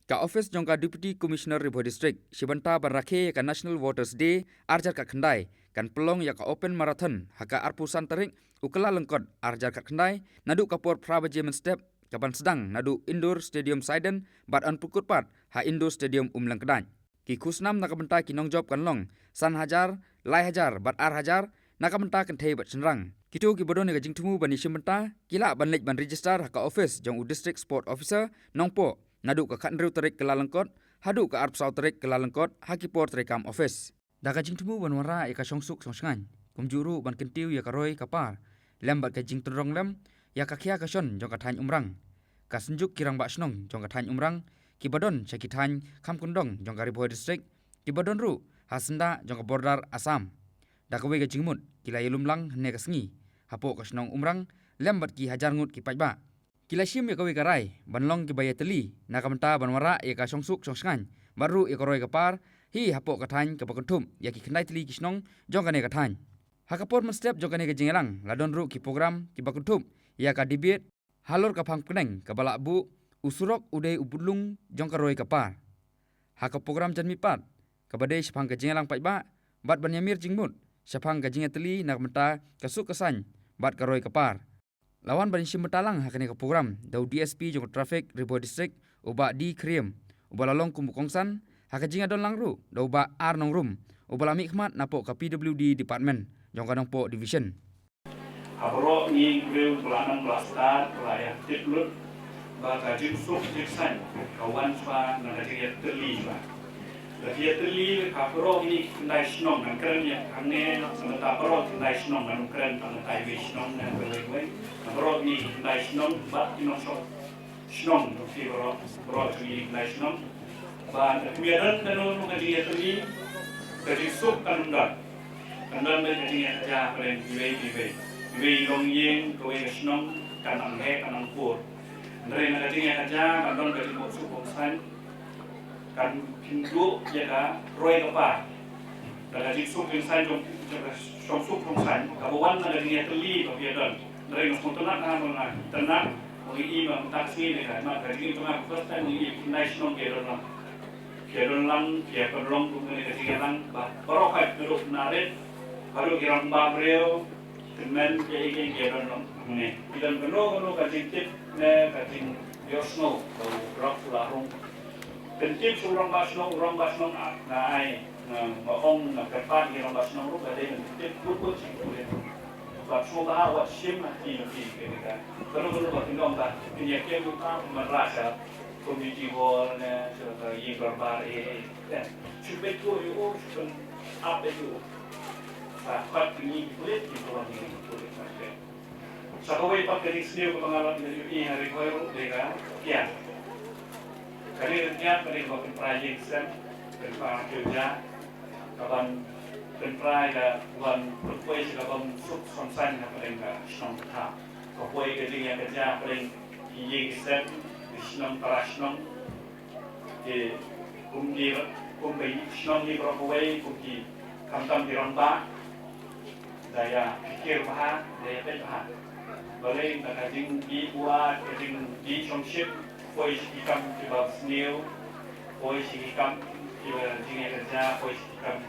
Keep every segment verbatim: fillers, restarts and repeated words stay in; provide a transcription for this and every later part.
Ka office jong ka Deputy Commissioner Ri Bhoi District, shibynta ban rakhe ïa ka National Voters Day ar hajar khatkhyndai, kan pynlong ïa ka Open Marathon ha ka arphew san tarik u Kyllalyngkot ar hajar khatkhyndai, naduh ka por phra baje mynstep, kaban sdang naduh Indoor Stadium Saiden bad yn pynkut pat ha Indoor Stadium Umlyngkdait. Ki khusnam na ka bynta ki nongjop kan long san hajar, lai hajar bad ar hajar, na ka bynta kynthei bad shynrang. Kito kiba don ïa ka jingthmu ban ïashim bynta, ki lah ban leit ban register ha ka office jong u District Sport Officer, Nongpoh, naduh ka khathynriew tarik Kyllalyngkot haduh ka arphew saw tarik Kyllalyngkot ha ki por treikam office. Da ka jingthmu ban wanrah ïa ka shongsuk shongshngaiñ, kumjuh ruh ban kyntiew ïa ka roi ka par, lem bad ka jingtynrong lem ïa ka khia ka shon jong ka thaiñ Umrang. Ka Synjuk ki Rangbah Shnong jong ka thaiñ Umrang, kiba don sha ki thaiñ kham kyndong jong ka Ri Bhoi District, kiba don ruh ha syndah jong ka border Assam. Da kawei ka jingmut, ki la ïalum lang hynne ka sngi hapoh ka shnong Umrang, lem bad ki hajar ngut ki paidbah. Ki la shim ïa kawei ka rai ban long kiba ïatylli na ka bynta ban wanrah ïa ka shongsuk shongshngaiñ bad ruh ïa ka roi ka par hi hapoh ka thaiñ, kaba kynthup ïa ki khyndai tylli ki shnong jong kane ka thaiñ. Ha ka por mynstep jong kane ka jingïalang, la don ruh ki program kiba kynthup ïa ka debate halor ka phang pdeng kaba lah buh, u surok u dei u budlung jong ka roi ka par. Ha ka program janmiet pat, kaba dei shaphang ka jingïalang paidbah bad ban ïamir jingmut shaphang ka jingïatylli na ka bynta ka suk ka saiñ bad ka roi ka par. La wan ban ïashim bynta lang ha kane ka program da u D S P jong ka Traffic Ri Bhoi District, u Bah D Khyriem, uba la long kum u kongsan, ha ka jingïadon lang ruh da u Bah R Nongrum, uba la mihkhmat napoh ka P W D Department jong ka Nongpoh Division. Ha baroh ngi ki briew ba la nang, ba la stad, ba la ïa tip lut ba ka jingsuk jingsaiñ ka wan shuwa na ka jingïatylli shuwa. La ki ïatylli ha baroh ngi ki khyndai shnong, ngan kren ïa hangne na ka bynta baroh khyndai shnong, ngan kren tang na ka iwei shnong ne iwei iwei. Na baroh ngi ki khyndai shnong bad ki nongshong shnong, ki baroh, baroh jong ngi ki khyndai shnong. Ba lada ym don kano kano ka jingïatylli, ka jingsuk kan ym don. Kan don beit ka jingïakajia hapdeng iwei pa iwei. Iwei i longïing, kawei ka shnong, kan nang heh, kan nang kur. Hynrei na ka jingïakajia kan don ka jingmut suk bymsaiñ, kan kynduh ïa ka roi ka par. Da ka jingsuk jingsaiñ jong, jong ka shongsuk shongsaiñ kaba wan na ka jingïatylli kaba ïadon. Hynrei nga sngewtynnat, nga sngewtynnat ba ngi i, mynta ka sngi ne ka, ka jingim jong nga ka first time ngi i khyndai shnong ki ïadon lang. Ki ïadon lang, ki ïa pynlong kum kane ka jingïalang ba baroh, naduh na rit haduh ki rangbah briew, tymmen kiei kiei ki ïadon lang hangne. Ki don kano kano ka jingtip ne ka jingïohsngew ba u Grok u la rung. Pyntip sha u rangbah shnong, u rangbah shnong, ah, nga ai, nga, nga ong, nga kyrpad ïa u rangbah shnong ruh ba dei ban pyntip kut kut sha ki pulit. Bad sngewbha wat shim ha ki, ki, ki, ki, kano kano ba kin ong ba kin ïa kem, ym ban rah sha community hall ne sha ka ïing dorbar, eh, eh, eh. Shu peit ruh ïa u, shu pyn-ap ïa u. Ba khot ïa ngi ki pulit, ki pulit, ngi ki pulit, ngi ki pulit. Sa kawei pat ka jingsniew kaba nga la ïohi ha Ri Bhoi ruh dei ka kiad. Kane ka kiad ka dei kaba pynpra ïing sem, pynpra kiew ja, kaban pynpra ïa ka, kaban pynpoi sha ka bym suk bym saiñ hapdeng ka shnong ka thaw. Ka poi ka jingïakajia hapdeng ki ïing ki sem, ki shnong para shnong, ki, kum ki, kum ki shnong hi baroh kawei, kum ki, khamtam ki rangbah, da ïa pyrkhat bha, da ïa peit bha. Balei, da ka jingdih buaid, ka jingdih shongshit, poi sha ki kam kiba sniew, poi sha ki kam kiba jingïakajia, poi sha ki kam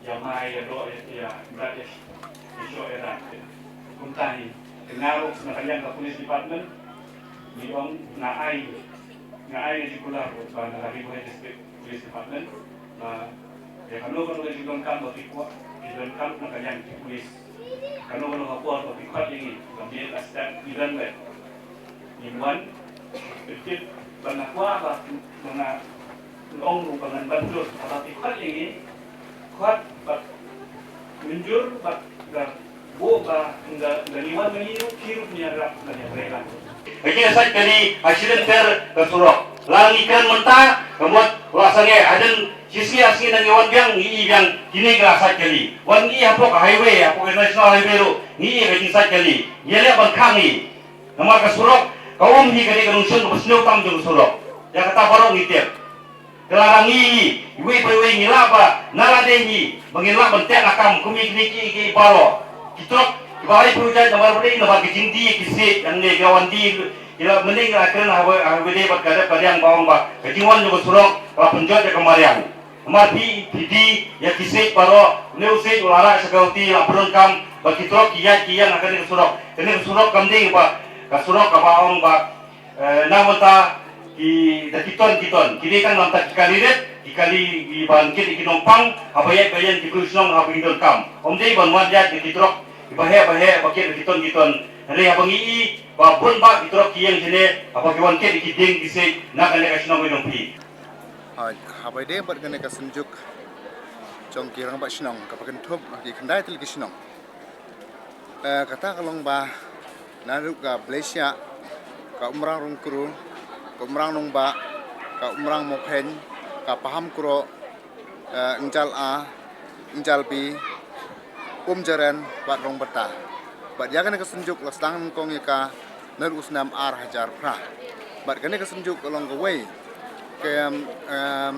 ïa mai, ïa doh, ïa, ïa, ïa, ïa, ïa shoh, ïa dak. Kumta hi, te nga ruh na ka liang ka police department, ngi ong, nga ai, nga ai ka circular ruh ba na ka Ri Bhoi District Police Department, ba ïa kano kano ka jingdonkam ba phi kwah, phi donkam na ka liang ki police. Kano kano ka por ba phi khot ïa ngi, ba ngi la step, ngi don beit. Ngin wan, phi tip, ba nga kwah ba, ba nga ong ruh ba ngan ban jur, haba phi khot ïa ngi, khot bad mynjur bad da buh ba nga, nga ngi wan ma ngi ruh, phi ruh phin ïarap, phin ïatrei lang. Ka jingïasaid kali ha shilynter ka surok. La ngi kren mynta, ka mut la sangeh, hadien shisngi ar sngi nang ngi wan biang, ngi i biang kine ki la said kali. Wan ngi i hapoh ka highway, hapoh ka national highway ruh, ngi i ka jingsaid kali. Ngi ïaleh ban khang ngi. Namar ka surok, ka um hi ka dei ka nongshun kaba sniew tam jong ka surok. Ïa kata baroh ngi tip. Te lada ngi, iwei pa iwei ngi lah ba, na lade ngi, ba ngin lah ban teh na kam, kum kine ki, ki baroh. Ki trok, kiba laiphew jait namar ba dei, namar ki jingdie ki siej, hangne ki wan die, Ki la mynta la kren ha kaba ïadei bad ka dep ka diang ba ong ba ka jingwan jong ka surok ka la pynjot ïa ka mariang. Namar phi, phi die ïa ki siej baroh, une u siej u la rah sha ka lynti, la pyndonkam ba ki trok ki ïaid ki ïeng ha kane ka surok. Kane ka surok kam dei ba ka surok kaba ong ba, eh, na mynta ki da ki ton ki ton. Ki dei tang na mynta ki kali rit, ki kali kiban kit ïa ki nongpang, haba ïaid ba ïeng ki briew shnong haba ki donkam. Ym dei ban wan ïaid ïa ki trok kiba heh ba heh ba kit ïa ki ton ki ton. Hynrei haba ngi i ba bun bah ki trok ki ïeng shane, haba ki wan kit ïa ki dieng ki siej na kane ka shnong ka jong phi. Hooid, haba ïadei bad kane ka synjuk jong ki rangbah shnong kaba kynthup ki khyndai tylli ki shnong. Eh, kata ka long ba naduh ka Blei Shiah, ka Umrang Rungkru, ka Umrang Nongbah, ka Umrang Mawpheiñ, ka Paham Kro, eh, Ngjal A, Ngjal B, Umjaren bad Rongbatta. Bad ïa kane ka synjuk la sdang nyngkong ïa ka naduh u snem ar hajar phra. Bad kane ka synjuk ka long kawei ka, em,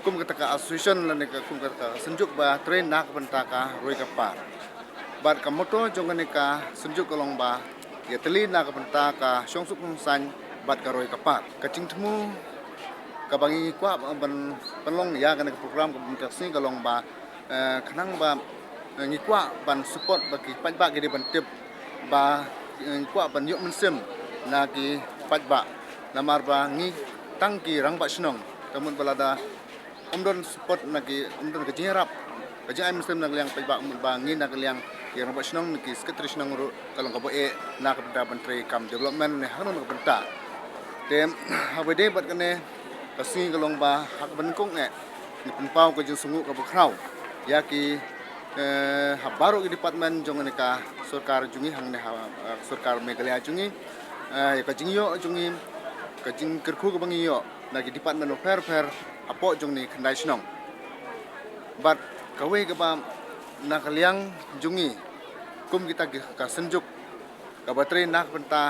kum kata ka association lane ka kum kata ka synjuk ba trei na ka bynta ka roi ka par. Bad ka motto jong kane ka synjuk ka long ba ïatylli na ka bynta ka shongsuk shongsaiñ bad ka roi ka par. Ka jingthmu kaba ngi kwah ban pynlong ïa kane ka program kaba mynta ka sngi ka long ba, eh, khnang ba, eh, ngi kwah ban support ba ki paidbah ki dei ban tip ba, eh, ngi kwah ban ïoh mynsiem na ki paidbah. Namar ba ngi tang ki rangbah shnong, ka mut ba lada ym don support na ki, ym don ka jingïarap, ka jingai mynsiem na ka liang paidbah, mut ba ngi na ka liang ki rangbah shnong, ki secretary shnong ruh ka long kaba eh na ka bynta ban trei kam development ne hangno na ka bynta. Te haba ïadei bad kane ka sngi ka long ba ha kaba nyngkong eh ngi pynpaw ka jingsngewnguh kaba khraw ïa ki, eh, ha baroh ki department jong kane ka sorkar jong ngi hangne ha, eh, sorkar Meghalaya jong ngi, eh, ïa ka jingïoh jong ngi, ka jingkyrkhu kaba ngi ïoh na ki department bapher bapher hapoh jong kine khyndai shnong. Bad kawei kaba na ka liang jong ngi kum kita ki, ka synjuk kaba trei na ka bynta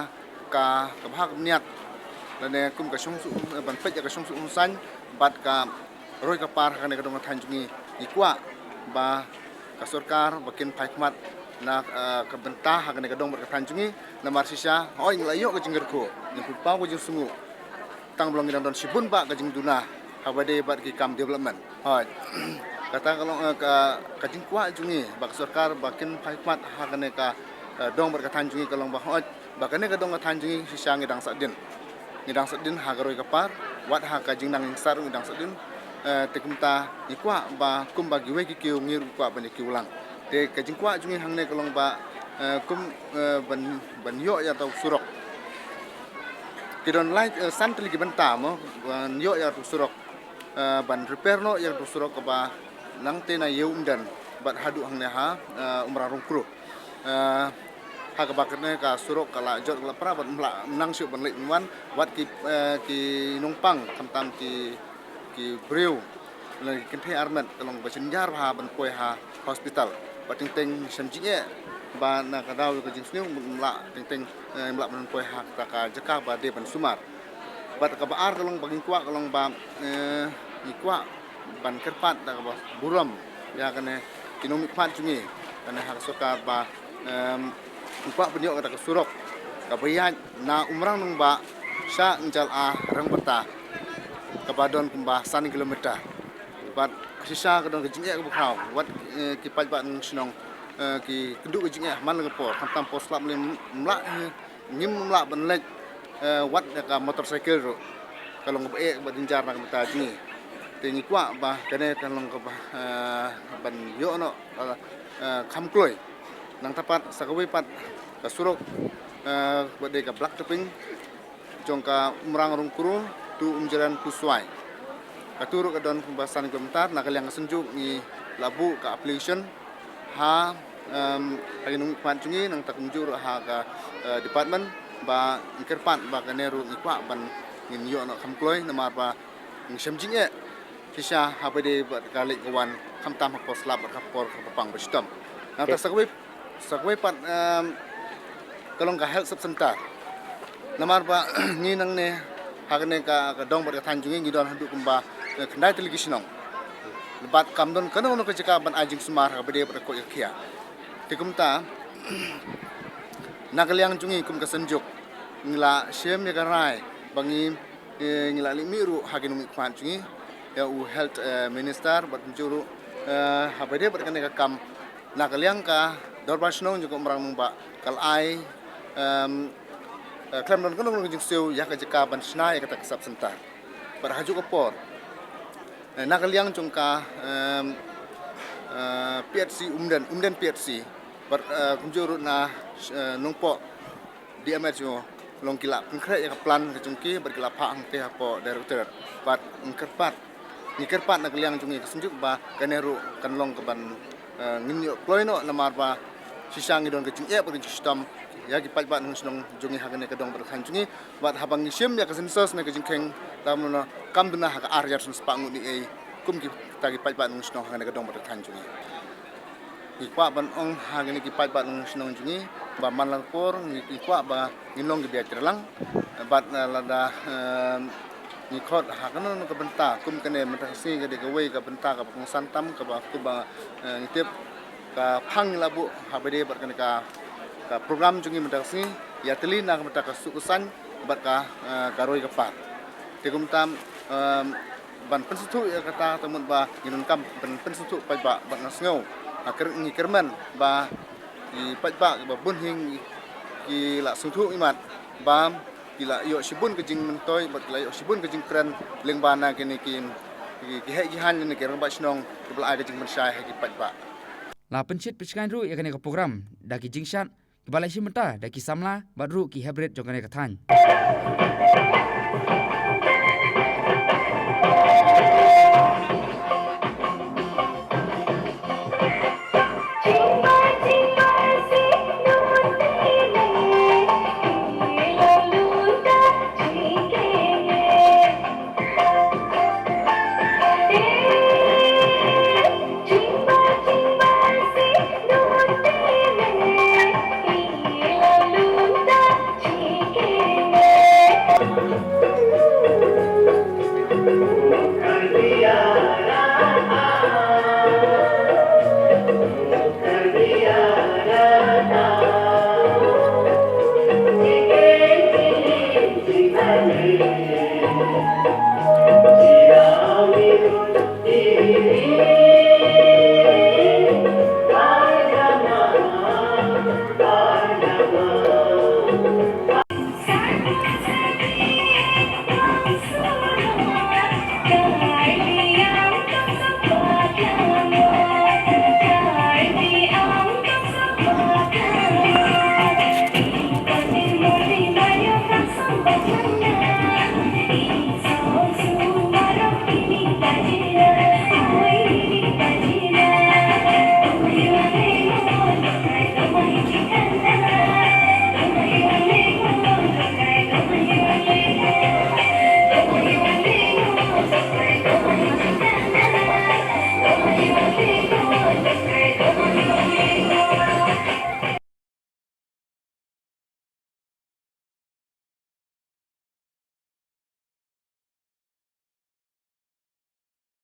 ka, ka bha ka bniat lane kum ka shongsuk, ban peit ïa ka shongsuk shongsaiñ bad ka roi ka par ha kane ka dong ka thaiñ jong ngi. Ngi kwah ba ka sorkar ba kin phai khmat na, eh, ka bynta ha kane ka dong bad ka thaiñ jong ngi. Namar shisha hooid ngi la ïoh ka jingkyrkhu, ngi pynpaw ka jingsngewnguh, tang ba long ngi dang don shibun bah ka jingduna haba ïadei bad ki kam development. Hooid. Kata ka long, eh, ka, ka jingkwah jong ngi ba ka sorkar ba kin phai khmat ha kane ka, eh, dong bad ka thaiñ jong ngi ka long ba hooid ba kane ka dong ka thaiñ jong ngi shisha ngi dang sahdien. Ngi dang sahdien ha ka roi ka par, wat ha ka jingnang jingsat ngi dang sahdien. Eh, te kumta ngi kwah ba kumba kiwei ki kiew ngi ruh kwah ban ïa kiew lang. Te ka jingkwah jong ngi hangne ka long ba, eh, kum, eh, ban, ban ïoh ïa uta u surok. Ki don lai, eh, san tylli ki bynta mo, ban ïoh ïa uta u surok. Eh, ban repair noh ïa uta u surok kaba nangta na Ïew Umden bad haduh hangne ha, eh, Umrang Rungkru. Eh, ha kaba kane ka surok ka la jot ka la pra bad ym lah nang shuh ban leit ban wan, wat ki, eh, ki nongpang khamtam ki, ki briew lane ki kynthei armet ka long ba jynjar bha ban poi ha hospital. Bad teng teng shem jingeh ba na ka daw ka jingsniew ym lah teng teng, eh, ym lah ban poi ha kata ka jaka ba dei ban sumar. Bad kaba ar ka long ba ngi kwah ka long ba, eh, ngi kwah ban kyrpad da kaba burom ïa kane ki nongmihkhmat jong ngi, kane ha ka sorkar ba, em, ngi kwah ban ïoh kata ka surok kaba ïaid na Umrang Nongbah sha Ngjal A Rangbatta kaba don kumba san kilometer. Bad shisha ka don ka jingeh kaba khraw wat, eh, ki paidbah nong shnong, eh, ki kynduh ka jingeh man la ka por khamtam por slap lem mlah, eh, ngim lah ban leit, eh, wat da ka motorcycle ruh. Ka long kaba eh kaba jynjar na ka bynta jong ngi. Te ngi kwah ba kane ka long kaba, eh, ban ïoh noh, eh, eh, kham kloi. Nangta pat sa kawei pat ka surok, eh, ba dei ka black topping jong ka Umrang Rungkru to Umjaren Pusuai. Katu ruh ka don kumba san kilometer, na ka liang ka Synjuk ngi la buh ka application ha, em, ha ki nongmihkhmat jong ngi nangta kumjuh ruh ha ka, eh, department ba ngi kyrpad ba kane ruh ngi kwah ban ngin ïoh noh kham kloi namar ba ngi shem jingeh shisha haba dei bad ka leit ka wan khamtam ha ka por slap bad ka por ka pang ba shitom. Nangta sa kawei, sa kawei pat, em, ka long ka health sub center. Namar ba ngi nangne ha kane ka, ka dong bad ka thaiñ jong ngi ngi don haduh kumba, eh, khyndai tylli ki shnong. Bad kam don kano kano ka jaka ban ai jingsumar haba dei bad ka koit ka khiah. Te kumta na ka liang jong ngi kum ka Synjuk Ngi la shem ïa ka rai ba ngi, eh, ngi la leit mih ruh ha ki nongmihkhmat jong ngi, ïa u health, eh, minister bad kumjuh ruh, eh, haba ïadei bad kane ka kam na ka liang ka Dorbar Shnong jong ka Umrang Nongbah ka la ai, em, eh, khlem don kano kano ka jingsiew ïa ka jaka ban shna ïa kata ka sub center. Bad ha kajuh ka por, eh, na ka liang jong ka, em, eh, P H C Umden, Umden P H C bad, eh, kumjuh ruh na, eh, Nongpoh D M H O, long ki la pynkhreh ïa ka plan ka jong ki bad ki la phah hangtei hapoh directorate. Bad ngi kyrpad, ngi kyrpad na ka liang jong ngi ka Synjuk ba kane ruh kan long kaban, eh, ngin ïoh kloi noh namar ba shisha ngi don ka jingeh bad ka jingshitom ïa ki paidbah nongshong shnong jong ngi ha kane ka dong bad ka thaiñ jong ngi. Bad haba ngi shim ïa ka census ne ka jingkheiñ, tam no kam duna ha ka ar hajar san spah ngut ni ei kum kita ki paidbah nongshong shnong ha kane ka dong bad ka thaiñ jong ngi. Ngi kwah ban ong ha kine ki paidbah nongshong shnong jong ngi ba man la ka por ngi, ngi kwah ba ngin long ki bieit jyrlang. Bad, eh, lada, eh, ngi khot ha kano kano ka bynta kum kane mynta ka sngi ka dei kawei ka bynta kaba kongsan tam kaba kumba, eh, ngi tip ka phang ngi la buh haba ïadei bad kane ka, ka program jong ngi mynta ka sngi ïatylli na ka bynta ka suk ka saiñ bad ka, eh, ka roi ka par. Te kumta, em, ban pynsngewthuh ïa kata, te mut ba ngi donkam ban pynsngewthuh paidbah bad nga sngew, nga kyrmen ba ki paidbah ba bun hi ki la sngewthuh imat ba ki la ïoh shibun ka jingmyntoi bad ki la ïoh shibun ka jingkren lyngba na kine ki, ki, ki heh ki haiñ ne ki rangbah shnong kiba la ai ka jingpynshai ha ki paidbah. La pynshit pynshngaiñ ruh ïa kane ka program da ki jingshad kiba la shim bynta da ki samla bad ruh ki heprit jong kane ka thaiñ.